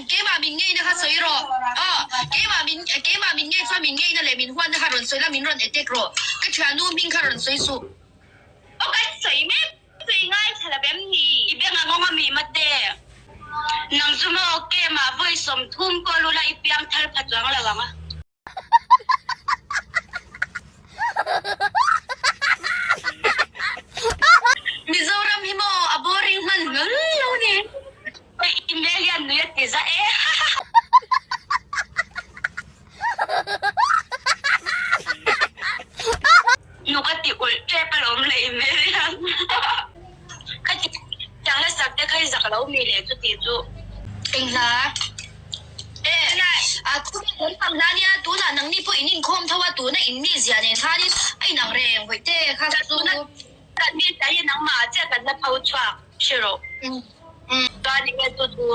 keimah min ngeina kha sawi rawh. Aw, keimah min, keimah min ngei chuan min ngeina leh min huatna kha rawn sawi la, min rawn attack rawh. Ka thiannu hming kha rawn sawi suh. Aw kan sawi mek chu i ngaithla lo em ni? I beng a ngawng a mi mate. Nang chu maw kemah vawi 30 pawh lula i piang thar pha chuang lo ang a. Mizoram hi maw a boring hman hlul lo ni. I hmel hian nui a ti za e. Nuk a ti ulh tep alawm le i hmel hian. Kha ti tiang la sak te kha i zak lo mi le chuti chu. Eng hla? E, a khawvel kan pang hla nia, tunah nangni pawh in inkhawm tho a, tuna in mi zia nen khanin a inang reng vawi te kha chu. Kan mi zia hi nangmah ah chiah kan la pho chhuak hre rawh. Chuan enge chu chu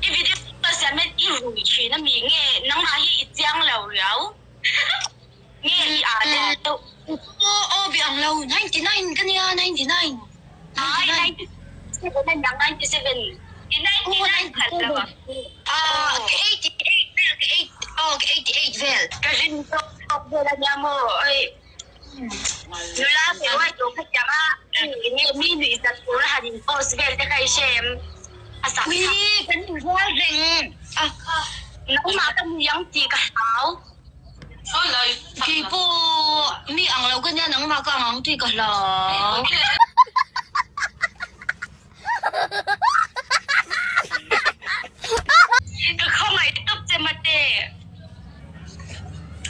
i video siam hian i rui thin a mi nge nangmah hi i chiang lo riau nge i ah deuh. Aw aw bi ang lo 99 ka nia 99. Ai 97 a niang 97 i 99 khalh lo ang. Ah ka 88 vel ka 8 aw ka 88 vel. Ka rin tawk vel a nia maw oi. Nula ve uai tawh kha tiang a enge mi nuih zat tur a han in post vel te kha i hre em? A sak Ui kan in rual reng a. Nangmah ka nui ang tih ka hlau. Kei pawh mi ang lo ka nia nangmah ka ang ang tih ka hlau. Ka khawngaih tawp che mate.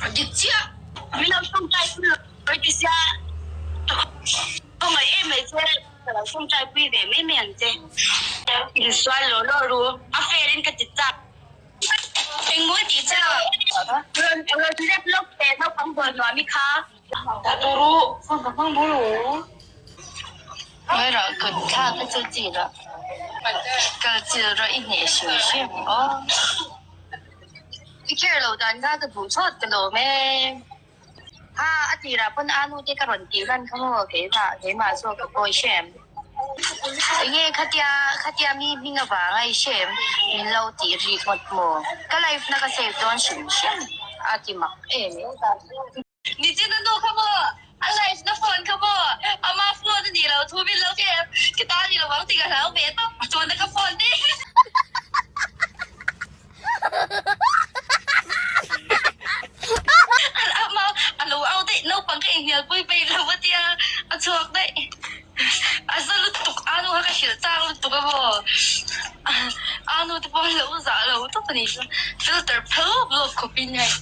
A dik chiah. Min lo tawngtai pui lo i ti sia. Ka khawngaih em mai che. Ka lo tawngtai pui ve mai mai ang che. Insual law law ru. A fair in ka ti chak. Engmawi tih che a? Rawn rawn lep lawk teh naupang bual nuam i kha. Ngairah kut thlak te chu chi lah kal chil rawh i hneh hrim hrim aw. I care lo dan kha ka duh chawt ka lawm e. Ha a tirah pawn a nu te ka rawn tih hlan kha maw keimah keimah zawk ka pawi hrem. Enge khatia khatia mi hming avanga i hrem min lo tih rik ngawt maw? Ka life na ka save dawn hrim hrim a ti mak em. Nichin a nu kha maw a life na phone kha maw ama phone a nih loh thu min lo hre ka ta ni lo ang tih ka hlau ve tawp tuna ka phone ni. Ama a lo au daih naupang ka inhnialpui peih lo a tia a chhuak daih a za lutuk a nu kha ka hrilh chak lutuk a maw a nu te pawh a lo zah lo tawp a nih chu filter phel lawp lawp khawpin hei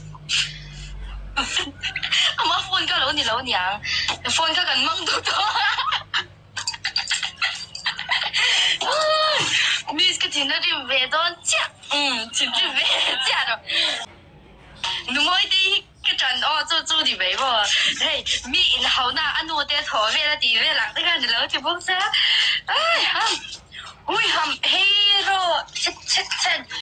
ama phone kha lo ni lo aniang phone kha kan hmang duh tawh a. Miss ka thin a rim ve dawn chiah umm thin rim ve chiah rawh Numawi te hi ka tan aw chu chu ni mai maw hei mi in ho na a nu te thaw vel a tih vel ang te khan alo ti bawk sia ai ham hui ham hei rawh chhet chhet chhet.